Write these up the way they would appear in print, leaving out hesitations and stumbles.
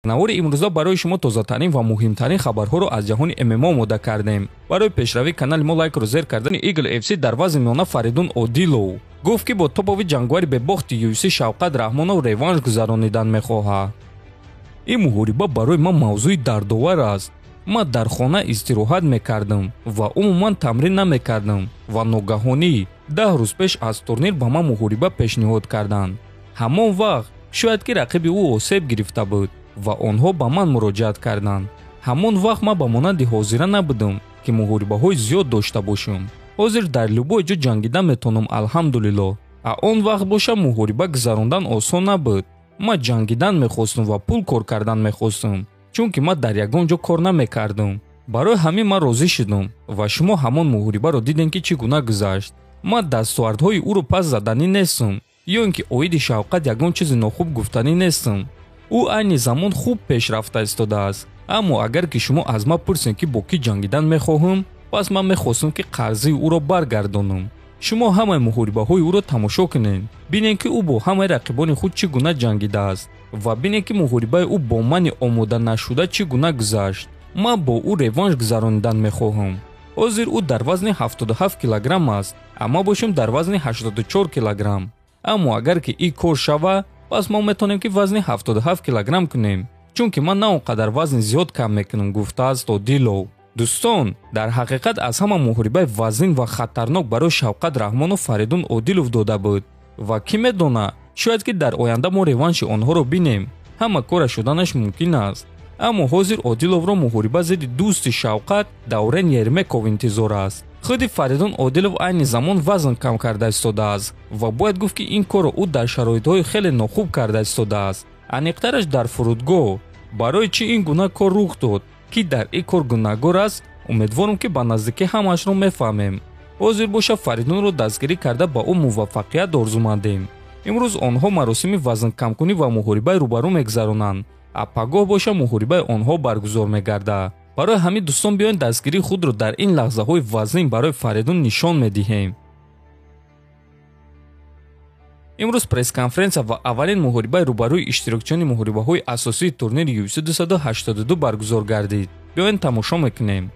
Навори имрӯза барои шумо тозатарин ва муҳимтарин хабарҳоро аз ҷаҳони ММА омода кардем. Барои пешравии канали мо лайкро зер кардани Eagle FC дар вазни миёна Фаридун Одилов гуфт, ки бо топови ҷангвари бебохти UFC Шавқат Раҳмонов реванш гузаронидан мехоҳад. Ин муҳориба барои ман мавзӯи дардовар аст. Ман дар хона истироҳат мекардам ва умуман тамрин намекардам ва ногаҳонӣ 10 рӯз пеш аз турнир ба ман муҳориба пешниҳод карданд. Ҳамон вақт шояд ки рақиби ӯ осеб гирифта буд ва онҳо ба ман муроҷиат карданд. Ҳамон вақт ман ба монанди ҳозира набудам, ки муҳорибаҳои зиёд дошта бошам. Ҳозир дар любой ҷо ҷангида метавонам, алҳамдулиллоҳ. А он вақт боша муҳориба гузарондан осон набуд. Ман ҷангидан мехостам ва пул кор кардан мехостам, чунки ман дар ягон ҷо кор намекардам. Барои ҳамин ман розӣ шудам ва шумо ҳамон муҳорибаро дидем, ки чӣ гуна гузашт. Ман дастовардҳои ӯро пас заданӣ нестам ё ин ки оиди Шавқат ягон чизи нохуб гуфтанӣ нестам. Ӯ айни замон хуб пешрафта истодааст. Аммо агар ки шумо аз ман пурсед, ки бо кӣ ҷангидан мехоҳам, пас ман мехостам, ки қарзии ӯро баргардонам. Шумо ҳамаи муҳорибаҳои ӯро тамошо кунед, бинед, ки ӯ бо ҳамаи рақибони худ чӣ гуна ҷангидааст ва бинед, ки муҳорибаи ӯ бо мани омода нашуда чӣ гуна гузашт. Ман бо ӯ реванш гузаронидан мехоҳам. Ҳозир ӯ дар вазни 77 килограмм аст, амма бошем дар вазни 84 килограмм. Аммо агар ки ин кор шава, пас мо метавонем, ки вазни 77 килограмм кунем, чунки ман на он қадар вазни зиёд кам мекунам, гуфтааст Одилов. Дӯстон, дар ҳақиқат аз ҳама муҳорибаи вазнин ва хатарнок барои Шавқат Раҳмонов Фаридун Одилов дода буд ва кӣ медона, шояд ки дар оянда мо реванши онҳоро бинем. Ҳама кора шуданаш мумкин аст. Аммо ҳозир Одиловро муҳориба зидди дӯсти Шавқат Даврен Ермеков интизор аст. Худи Фаридун Одилов айни замон вазн кам карда истодааст ва бояд гуфт, ки ин корро ӯ дар шароитҳои хеле нохуб карда истодааст, аниқтараш дар фурудгоҳ. Барои чӣ ин гуна кор рух дод, ки дар ин кор гунаҳгор аст, умедворам, ки ба наздикӣ ҳамаашро мефаҳмем. Ҳозир боша Фаридунро дастгирӣ карда ба ӯ муваффақият орзумандем. Имрӯз онҳо маросими вазнкамкунӣ ва муҳорибаи рӯбарӯ мегузаронанд, а пагоҳ боша муҳорибаи онҳо баргузор мегардад. Барои ҳамин, дӯстон, биёед дастгирии худро дар ин лаҳзаҳои вазнин барои Фаридун нишон медиҳем. Имрӯз пресс-конференсия ва аввалин муҳорибаи рӯбарӯи иштирокчиёни муҳорибаҳои асосии турнири UFC 282 баргузор гардид. Биёед тамошо мекунем.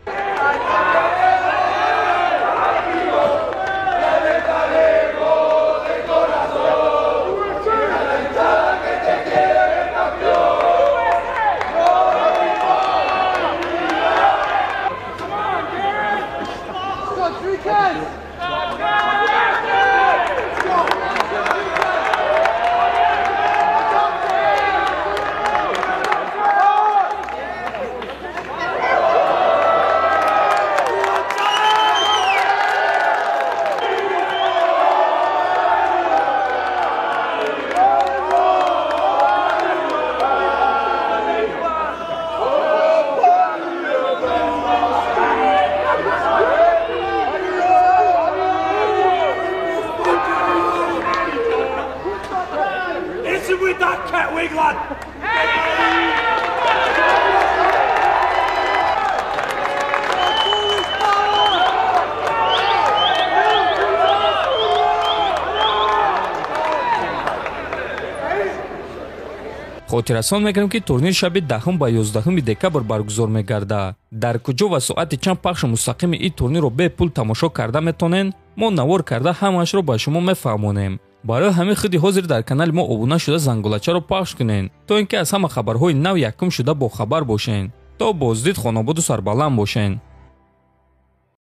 With that cat wig, lad. Хотиррасон мекунем, ки турнир шаби 10 ба 11 декабр баргузор мегардад. Дар куҷо ва соати чанд пахши мустақими ин турнирро бепул тамошо карда метавонед, мо навор карда ҳамаашро ба шумо мефаҳмонем. Барои ҳамин худи ҳозир дар канали мо обуна шуда, зангулачаро пахш кунед, то ин ки аз ҳама хабарҳои нав якум шуда бохабар бошед. То боздид, хонободу сарбаланд бошед.